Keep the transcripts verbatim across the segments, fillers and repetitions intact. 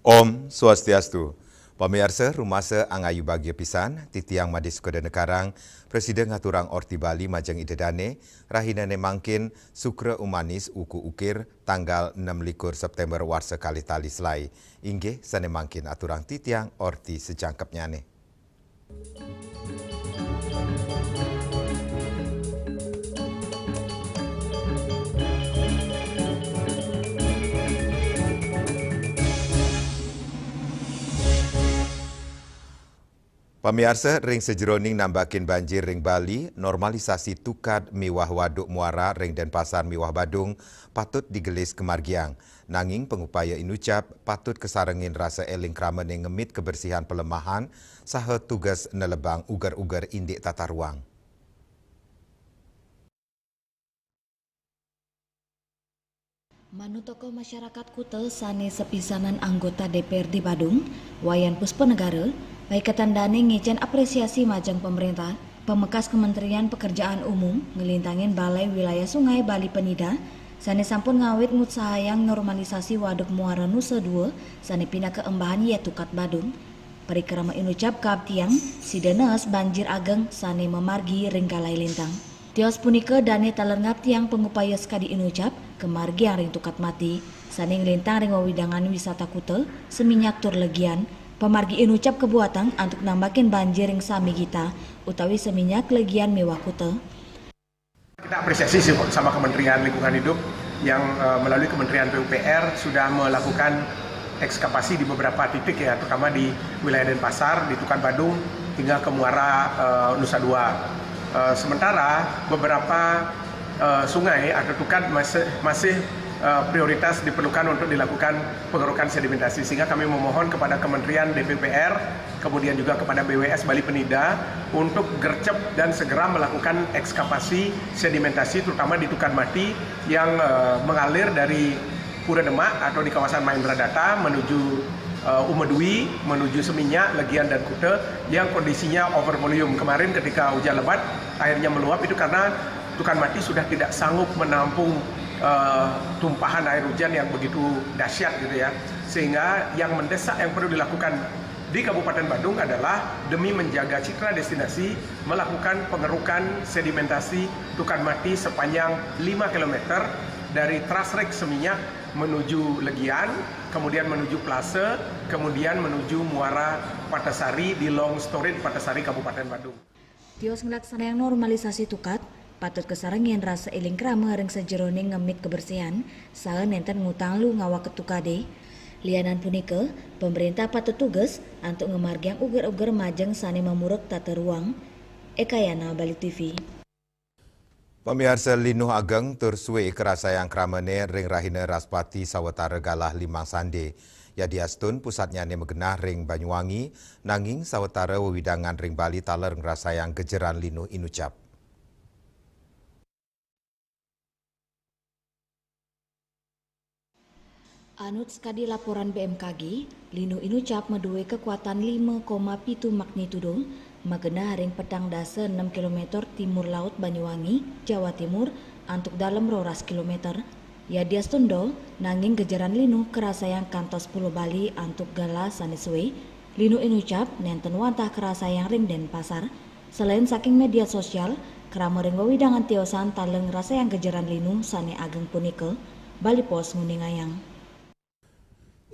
Om Swastiastu. Pamiarsa, rumasa angayu bagia pisan, titiang Made Sukadana Karang, prasida ngaturang orti Bali majeng Ida Dane, rahinane mangkin, Sukra Umanis Uku Ukir, tanggal enam likur September warsa kalih tali selai. Inggih, sane mangkin aturang titiang orti sajangkepnyane. Pamiarsa, ring sajeroning nambakin banjir ring Bali, normalisasi tukad miwah waduk muara ring Denpasar miwah Badung patut digelis kamargiang. Nanging pangupaya inucap patut kasarengin rasa eling kramane ngemit kabersihan palemahan saha tugas nelebang uger-uger indik tata ruang. Manut tokoh masyarakat kuta sane sapisanan anggota D P R D Badung, Wayan Puspanegara, paiketan dane ngicen apresiasi majeng pemerintah, pamekas Kementerian Pekerjaan Umum nglintangin Balai Wilayah Sungai Bali Penida, sane sampun ngawit ngutsahayang normalisasi Waduk Muara Nusa Dua, sane pinaka embahan yeh tukad Badung. Parikrama inucap kaabdiang, sida nees banjir ageng sane mamargi ring galai lintang. Tios punika dane taler ngabdiang pangupaya sakadi inucap, kamargiang ring tukad mati, sane nglintang ring wewidangan wisata kuta, Seminyak tur Legian. Pamargi inucap kabuatang antuk nambakin banjir ring sami gita, utawi Seminyak, Legian miwah kuta. Kita apresiasi sih sama Kementerian Lingkungan Hidup yang, eh, melalui Kementerian P U P R sudah melakukan ekskavasi di beberapa titik ya, terutama di wilayah Denpasar, di Tukad Badung, hingga ke muara, eh, Nusa Dua. Eh, sementara beberapa, eh, sungai atau tukad masih, masih, eh, prioritas diperlukan untuk dilakukan pengerukan sedimentasi, sehingga kami memohon kepada Kementerian D P U P R, kemudian juga kepada B W S Bali Penida untuk gercep dan segera melakukan ekskavasi sedimentasi, terutama di tukad mati yang, eh, mengalir dari Pura Demak atau di kawasan Mahendra Data menuju, eh, Umedwi, menuju Seminyak, Legian, dan Kuta yang kondisinya over volume. Kemarin ketika hujan lebat, airnya meluap itu karena tukad mati sudah tidak sanggup menampung, eh, tumpahan air hujan yang begitu dahsyat gitu ya. Sehingga yang mendesak yang perlu dilakukan di Kabupaten Badung adalah demi menjaga citra destinasi, melakukan pengerukan sedimentasi tukad mati sepanjang lima kilometer dari Trasrek Seminyak menuju Legian, kemudian menuju Plase, kemudian menuju Muara Patasari di Long Storit Patasari, Kabupaten Badung. Tios nglaksanayang normalisasi tukad, patut kasarengin rasa eling krama ring sajeroning ngemit kabersihan, saha nenten ngutang luh ngawaka tukade. Lianan punika, pamrentah patut tuges antuk ngamargiang uger-uger majeng sane mamurek tata ruang. Eka Yana, Bali T V. Pamiarsa, linuh ageng tur sue karasayang kramane ring rahina Raspati sawatara galah limang sande. Yadiastun pusatnyane magenah ring Banyuwangi, nanging sawatara wewidangan ring Bali taler ngrasayang gejeran linuh inucap. Anut sakadi laporan B M K G, linuh inucap madue kakuatan lima koma pitu magnitudo, magenah ring petang dasa enam kilometer timur laut Banyuwangi, Jawa Timur, antuk dalem roras kilometer. Yadiastun da, nanging gejeran linuh karasayang kantos Pulo Bali antuk galah sane sue. Linuh inucap nenten wantah karasayang ring Denpasar. Selain saking media sosial, krama ring wewidangan tiosan taler ngrasayang gejeran linuh sane ageng punika. Bali Post nguningayang.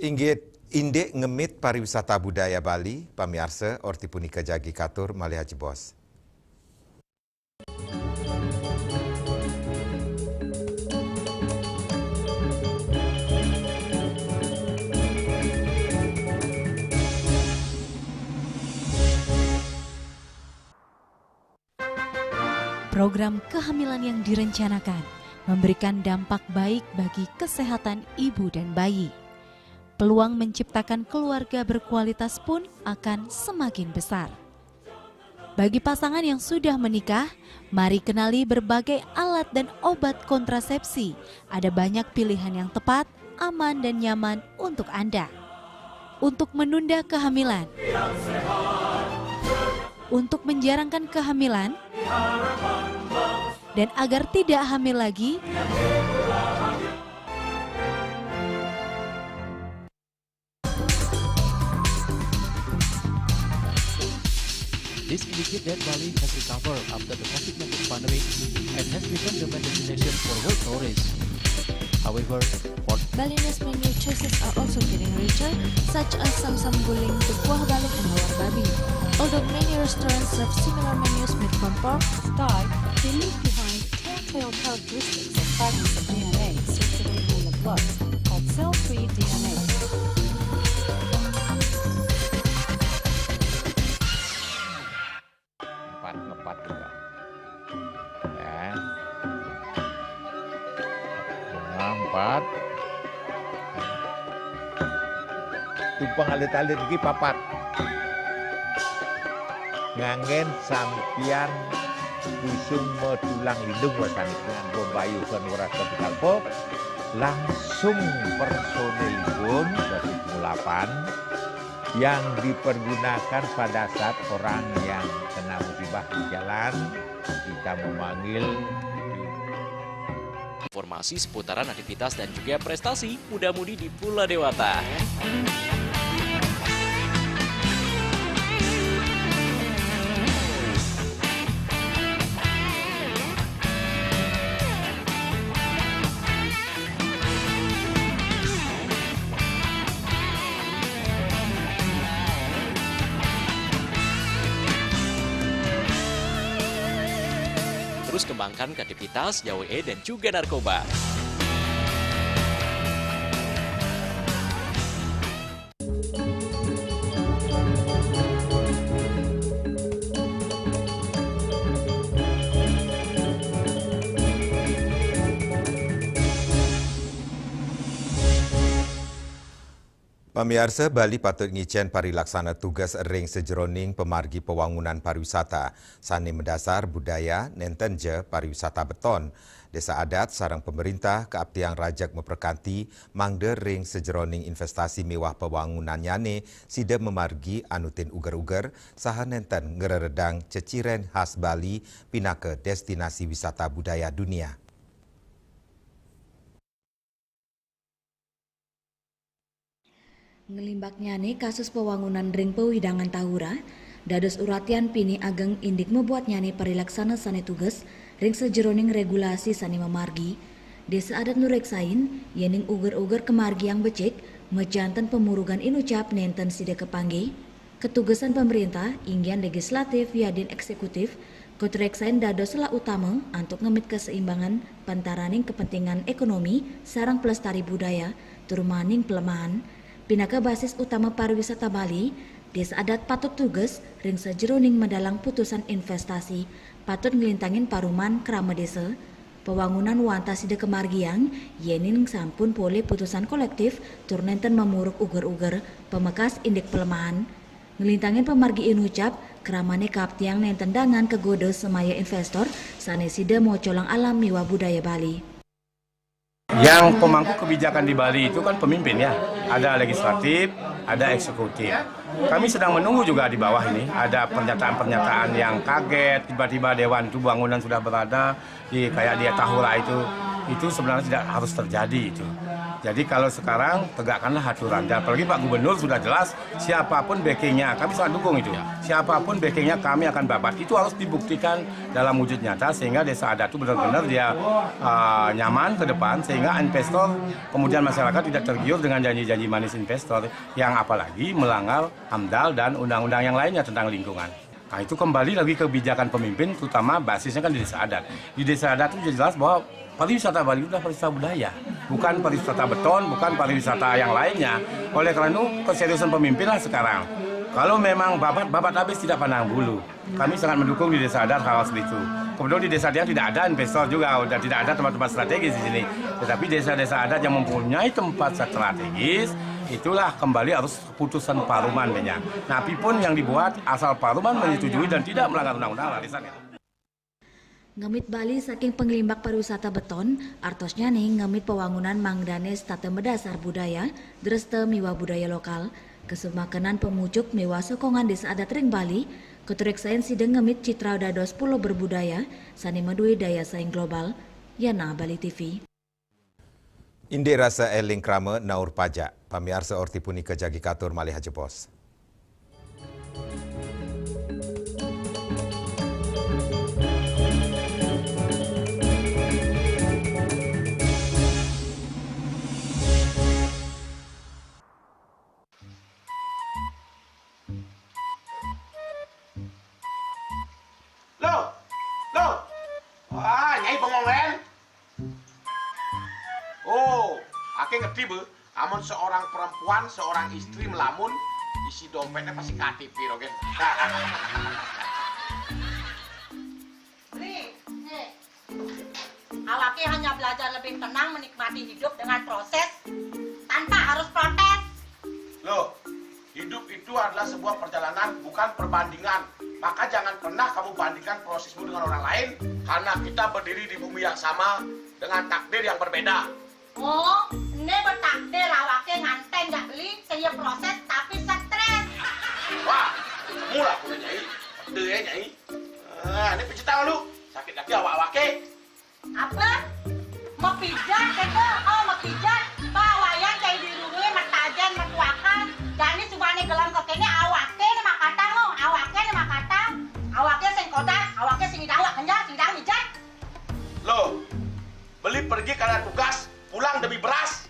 Inggih, indik ngemit pariwisata budaya Bali, pamiarsa, orti punika jagi katur malih ajebos. Program kehamilan yang direncanakan memberikan dampak baik bagi kesehatan ibu dan bayi. Peluang menciptakan keluarga berkualitas pun akan semakin besar. Bagi pasangan yang sudah menikah, mari kenali berbagai alat dan obat kontrasepsi. Ada banyak pilihan yang tepat, aman, dan nyaman untuk Anda. Untuk menunda kehamilan, untuk menjarangkan kehamilan, dan agar tidak hamil lagi, This indicates that Bali has recovered after the COVID nineteen pandemic and has become the main destination for world tourists. However, for Balinese menu choices are also getting richer, such as samsam guling, kuah balung, and hawar babi. Although many restaurants serve similar menus made from pork, Thai, they leave behind telltale characteristics of fragments of D N A circulating in the blood called cell-free D N A. Empat, ngepat juga. Ya. Bunga empat. Tumpeng alit-alit iki papat. Nganggen sampiyan busung metulang lindung wasani dengan bombayu kan ora kepital pop. Langsung personilipun dari pengulapan yang dipergunakan pada saat orang yang kena musibah di jalan, kita memanggil. Informasi seputaran aktivitas dan juga prestasi muda-mudi di Pulau Dewata. Terus kembangkan kreativitas, jauhi dan juga narkoba. Pamiarsa, Bali patut ngicen parilaksana tugas ring sajeroning pamargi pawangunan pariwisata sane madasar budaya nenten ja pariwisata beton. Desa adat sareng pamarintah kaaptiang rajeg maprakanti mangda ring sajeroning investasi miwah pawangunannyane sida mamargi anutin uger-uger saha nenten ngreredang ceciren khas Bali pinaka destinasi wisata budaya dunia. Nglimbaknyane kasus pawangunan ring pawidangan Tahura, dados uratian pinih ageng indik mabuatnyane parilaksana sane tuges ring sajeroning regulasi sane mamargi. Desa adat nureksain, yening uger-uger kamargiang becik, majanten pamurugan inucap nenten sida kapanggih. Katugesan pamarintah, inggian legislatif yadin eksekutif, katureksain dados selah utama antuk ngemit kaseimbangan pantaraning kepentingan ekonomi sareng pelestari budaya tur maning pelemahan. Pinaka basis utama pariwisata Bali, desa adat patut tuges ring sajeroning medalang putusan investasi, patut nglintangin paruman krama desa, pawangunan wantah sida kamargiang, yening sampun polih putusan kolektif tur nenten mamuruk uger-uger, pamekas indik pelemahan. Nglintangin pamargi inucap, kramane kaaptiang nenten dangan kagoda semaya investor sane sida mocolang alam miwah budaya Bali. Yang pemangku kebijakan di Bali itu kan pemimpin ya, ada legislatif, ada eksekutif. Kami sedang menunggu juga di bawah ini, ada pernyataan-pernyataan yang kaget, tiba-tiba dewan itu bangunan sudah berada, di, kayak di Tahura itu, itu sebenarnya tidak harus terjadi itu. Jadi kalau sekarang tegakkanlah aturan. Dan apalagi Pak Gubernur sudah jelas, siapapun backingnya, kami sangat dukung itu. Siapapun backingnya kami akan babat. Itu harus dibuktikan dalam wujud nyata sehingga desa adat itu benar-benar dia uh, nyaman ke depan sehingga investor kemudian masyarakat tidak tergiur dengan janji-janji manis investor yang apalagi melanggar AMDAL dan undang-undang yang lainnya tentang lingkungan. Nah, itu kembali lagi ke kebijakan pemimpin, terutama basisnya kan di desa adat. Di desa adat itu jelas bahwa pariwisata Bali itu adalah pariwisata budaya, bukan pariwisata beton, bukan pariwisata yang lainnya. Oleh karena itu, keseriusan pemimpin lah sekarang. Kalau memang babat, babat habis tidak pandang bulu. Kami sangat mendukung di desa adat hal seperti itu. Kebetulan di desa dia tidak ada investor juga, udah tidak ada tempat-tempat strategis di sini. Tetapi desa-desa adat yang mempunyai tempat strategis, itulah kembali harus putusan paruman banyak. Nah, apapun yang dibuat, asal paruman menyetujui dan tidak melanggar undang-undang, larisan ya. Ngemit Bali saking panglimbak pariwisata beton, artosnyane ngemit pawangunan mangdane setata madasar budaya, dresta miwah budaya lokal. Kasemakenan pamucuk miwah sokongan desa adat ring Bali, katureksain sida ngemit citra dados pulo berbudaya, sane madue daya saing global. Yana, Bali T V. Indik rasa eling krama naur pajak. Pamiarsa, orti punika jagi katur malih ajebos. Ibu, amun seorang perempuan, seorang istri melamun, isi dompetnya pasti K T P, Rogen. Beli, nih. Awake hanya belajar lebih tenang menikmati hidup dengan proses tanpa harus protes. Loh, hidup itu adalah sebuah perjalanan, bukan perbandingan. Maka jangan pernah kamu bandingkan prosesmu dengan orang lain, karena kita berdiri di bumi yang sama dengan takdir yang berbeda. Oh, ini bertakdir awake nganten jak beli, saya proses tapi stres. Wah, kamu lah punya nyai, pede ya nyai. Ah, ini pijit tangan lu, sakit lagi awak-awake. Apa? Mepijat kata, oh mepijat. Pak wayan kayak di rumah metajen metuakan. Jani cuma nih gelam ke kene awake nih makatang lo, awake nih makatang. Awake sing kodak, awake sing idang wak kenjal, sing idang mijat. Loh, beli pergi karena tugas, pulang demi beras.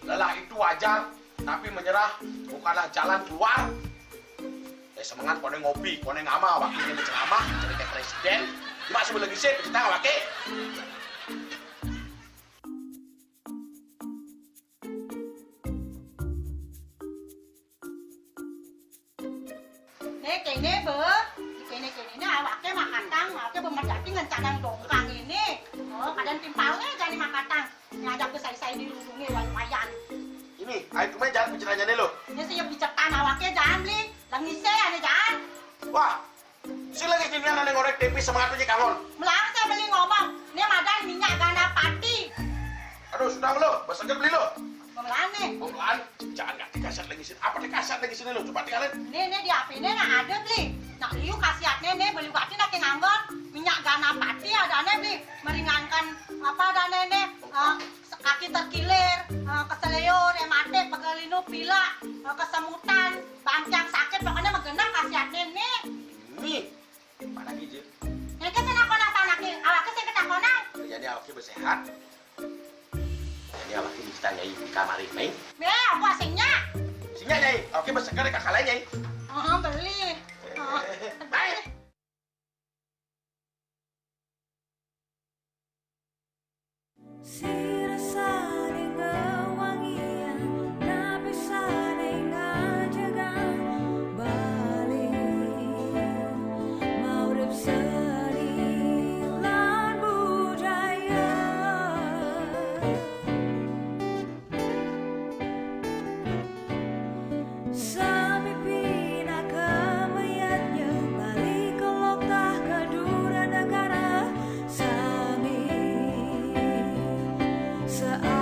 Lelah itu wajar, tapi menyerah bukanlah jalan keluar. Eh, semangat kone ngopi, kone ngama, wakilnya berceramah, cerita presiden. Cuma sebelum lagi sih, kita wakil. Nih kene be, kene kene ini awake makatang, awake bemerjati ngencadang dongkang ini. Oh, kadang timpalnya jadi makatang. Ngajak ke saya di lurungnya lumayan. Ini, ayo kemarin jangan bicaranya nih lo. Ini sih bicetan awake jangan beli, lengise ane jangan. Wah, si lagi sini ada ngorek tempe semangat aja kangon. Melang saya beli ngomong, ini madan minyak gana pati. Aduh, sudah lo, besok beli lo. Melang nih. Pelan, jangan nggak dikasih lagi sini. Apa dikasih lagi sini lo? Coba tinggalin. Nih, nih di H P nih nah ada beli. Nak liu khasiatnya nih beli batin lagi nganggur. Minyak gana pati ada nih beli. Meringankan apa ada nih nih. Eh, kaki terkilir, eh, keseleo, rematik, pegelinu, pilek, eh, kesemutan, bangkiang sakit, pokoknya menggenap khasiatnya nih. Nih, mana gitu? Yang ke sana kona sana ki, awake sing ketakonan. Jadi awake bersehat. Jadi awake bisa nyai di kamar ini. Nih, aku asingnya. Sini nyai, awake bersegar kakak lain nyai. Oh, beli. Oh. Baik. Sira saling ngewangian, napi saling ngajagan Bali. Maurip seni lan budaya. Sami pinaka mayadnya Bali kelok tah kedura negara. Sami seantukan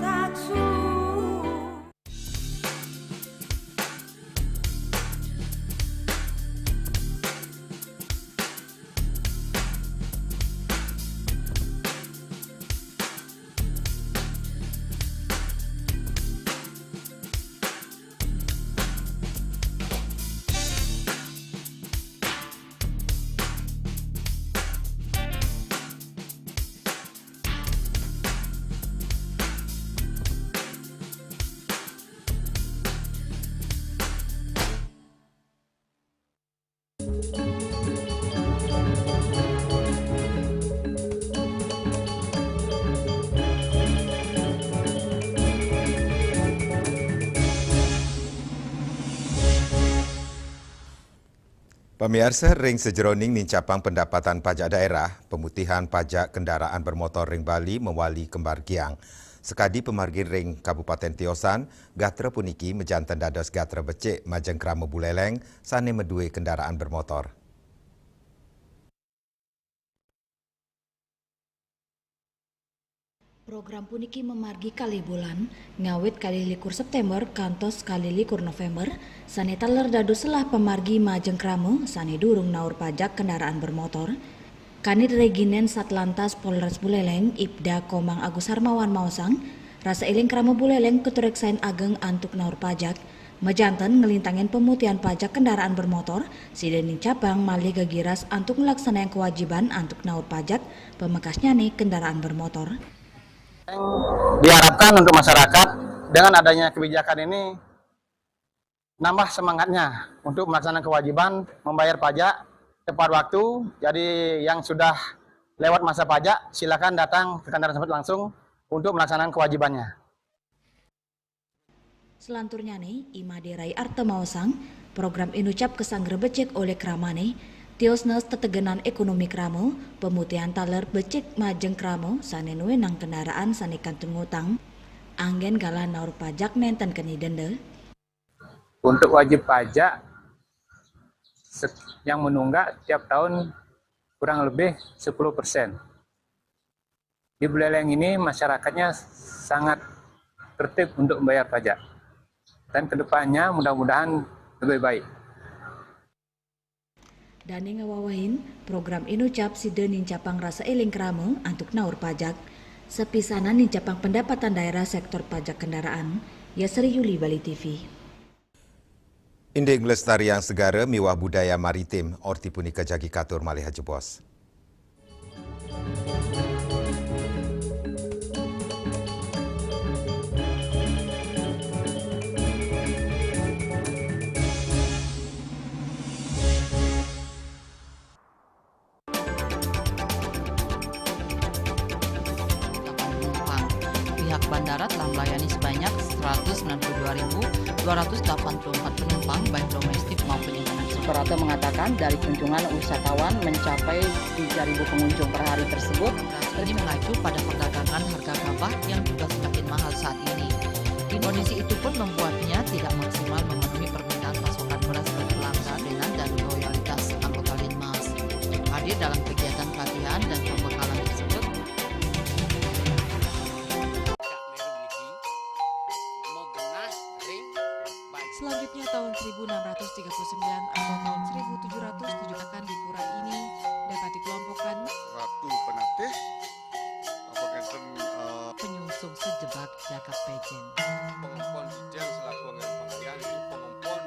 taksu. Pamiarsa, ring sajeroning nincapang pendapatan pajak daerah, pemutihan pajak kendaraan bermotor ring Bali mawali kamargiang. Sakadi pamargi ring Kabupaten Tiosan, gatra puniki majanten dados gatra becik majeng krama Buleleng sane madue kendaraan bermotor. Program puniki mamargi kalih bulan, ngawit kalih likur September kantos kalih likur November, sane taler dados selah pamargi majeng krama sane durung naur pajak kendaraan bermotor. Kanit Reginen Satlantas Polres Buleleng, Ibda Komang Agus Harmawan maosang, rasa eling krama Buleleng katureksain ageng antuk naur pajak, majanten nglintangin pemutihan pajak kendaraan bermotor, sida nincapang malih gegiras antuk nglaksanayang kewajiban antuk naur pajak, pamekasnyane kendaraan bermotor. Diharapkan untuk masyarakat dengan adanya kebijakan ini nambah semangatnya untuk melaksanakan kewajiban membayar pajak tepat waktu. Jadi yang sudah lewat masa pajak, silakan datang ke kantor tersebut langsung untuk melaksanakan kewajibannya. Selanturnya nih, Imade Rai Arta maosang, program Inucap kesangger becik oleh kramane, tiosna tetegenan ekonomi krama, pemutihan taler becik majeng krama, sane nuenang kendaraan sane kantun ngutang, anggen galah naur pajak nenten keni denda. Untuk wajib pajak yang menunggak tiap tahun kurang lebih sepuluh persen. Di Buleleng ini masyarakatnya sangat tertib untuk membayar pajak. Dan kedepannya mudah-mudahan lebih baik. Dane ngawawahin, program Inucap sida nincapang rasa eling krama antuk naur pajak. Sapisanan nincapang pendapatan daerah sektor pajak kendaraan. Yasri Yuli, Bali T V. Indik nglestariang segara miwah budaya maritim, orti punika jagi katur malih ajebos. Pihak bandara telah melayani sebanyak seratus sembilan puluh dua ribu dua ratus delapan puluh empat penumpang, baik domestik maupun internasional. Suprapto mengatakan, dari kunjungan wisatawan mencapai tiga ribu pengunjung per hari tersebut. Ini mengacu pada perdagangan harga gabah yang juga semakin mahal saat ini. Kondisi itu pun membuatnya tidak maksimal memenuhi permintaan pasokan beras bagi pelanggan dan loyalitas anggota Linmas. Hadir dalam kegiatan pelatihan dan pembekalan tersebut. Selanjutnya, tahun seribu enam ratus tiga puluh sembilan atau tahun seribu tujuh ratus tujuh akan di pura ini dapat dikelompokkan Ratu Penatih, apa kenten, eh, penyungsung sejebak jagat pejen. Pengempon Jijang selaku anggaran pakaian, ini pengempon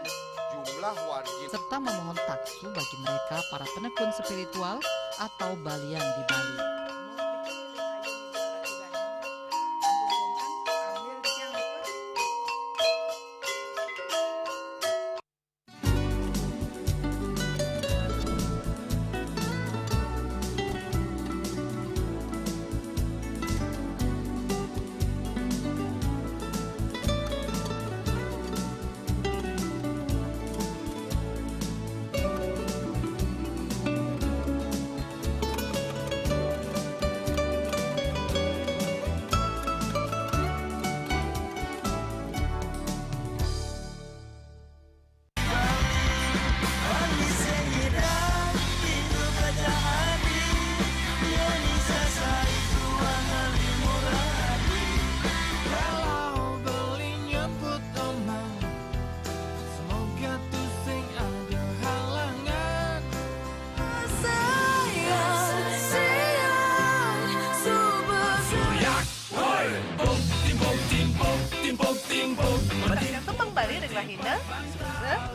jumlah wargi. Serta memohon taksu bagi mereka para penekun spiritual atau balian di Bali.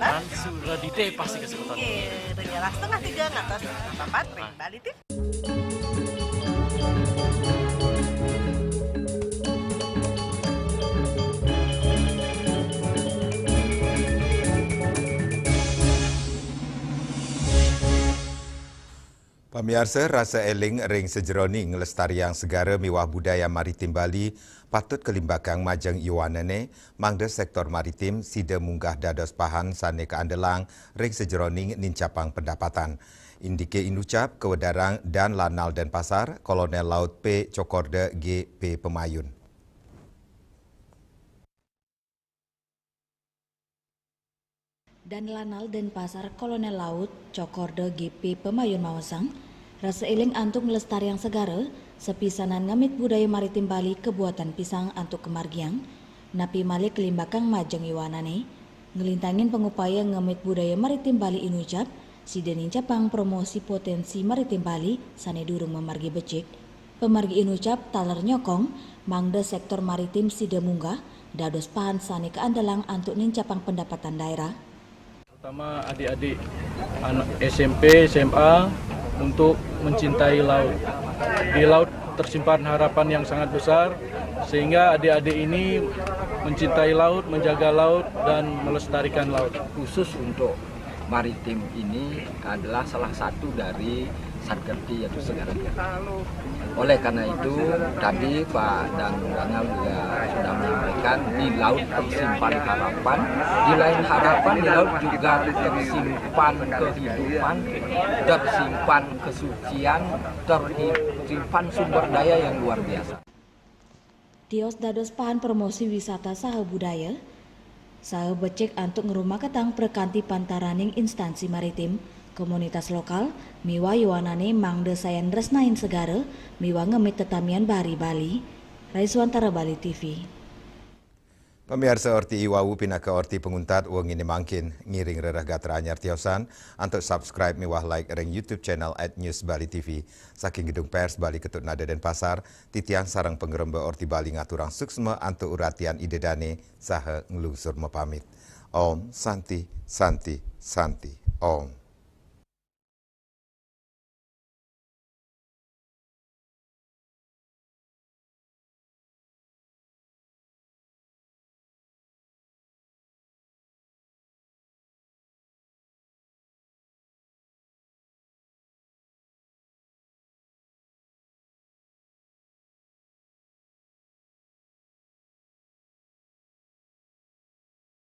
Langsung di pasti kesempatan. Iya, setengah tiga ngatas apa Bali T V. Pamiarsa, rasa eling ring sajeroning nglestariang segara miwah budaya maritim Bali patut kalimbakang majeng yuanane, mangda sektor maritim sida munggah dados pahan sane kaandelang ring sajeroning nincapang pendapatan. Indike inucap kawedarang Dan Lanal Denpasar, Kolonel Laut P Cokorda G P Pemayun. Dan Lanal Denpasar Kolonel Laut Cokorda G P Pemayun maosang, rasa eling antuk nglestariang segara, sapisanan ngemit budaya maritim Bali kabuatan pisang antuk kamargiang, napi malih kalimbakang majeng yuanane, nglintangin pangupaya ngemit budaya maritim Bali inucap, sida nincapang promosi potensi maritim Bali sane durung mamargi becik. Pamargi inucap taler nyokong, mangda sektor maritim sida munggah, dados pahan sane kaandelang antuk nincapang pendapatan daerah. Terutama adik-adik anak S M P, S M A untuk mencintai laut. Di laut tersimpan harapan yang sangat besar, sehingga adik-adik ini mencintai laut, menjaga laut, dan melestarikan laut. Khusus untuk maritim ini adalah salah satu dari Sargerti yaitu Segara Gerti. Oleh karena itu, tadi Pak Danang juga sudah menyampaikan, di laut tersimpan harapan, di lain harapan, di laut juga tersimpan kehidupan, tersimpan kesucian, tersimpan sumber daya yang luar biasa. Tios dados pahan promosi wisata saha budaya, saha becik antuk ngrumaketang prakanti pantaraning instansi maritim, komunitas lokal, miwah yowanane mangda sayan nresnain segara miwah ngemit tetamian bahari Bali. Raiswantara Bali T V. Pamiarsa, orti iwau pinaka orti panguntat wengine mangkin. Ngiring rereh gatra anyar tiosan antuk subscribe miwah like ring YouTube channel at News Bali T V. Saking Gedung Pers Bali Ketut Nada Denpasar, titiang sareng pangremba Orti Bali ngaturang suksma antuk uratian Ida Dane saha nglungsur mapamit. Om Santi, Santi, Santi, Om.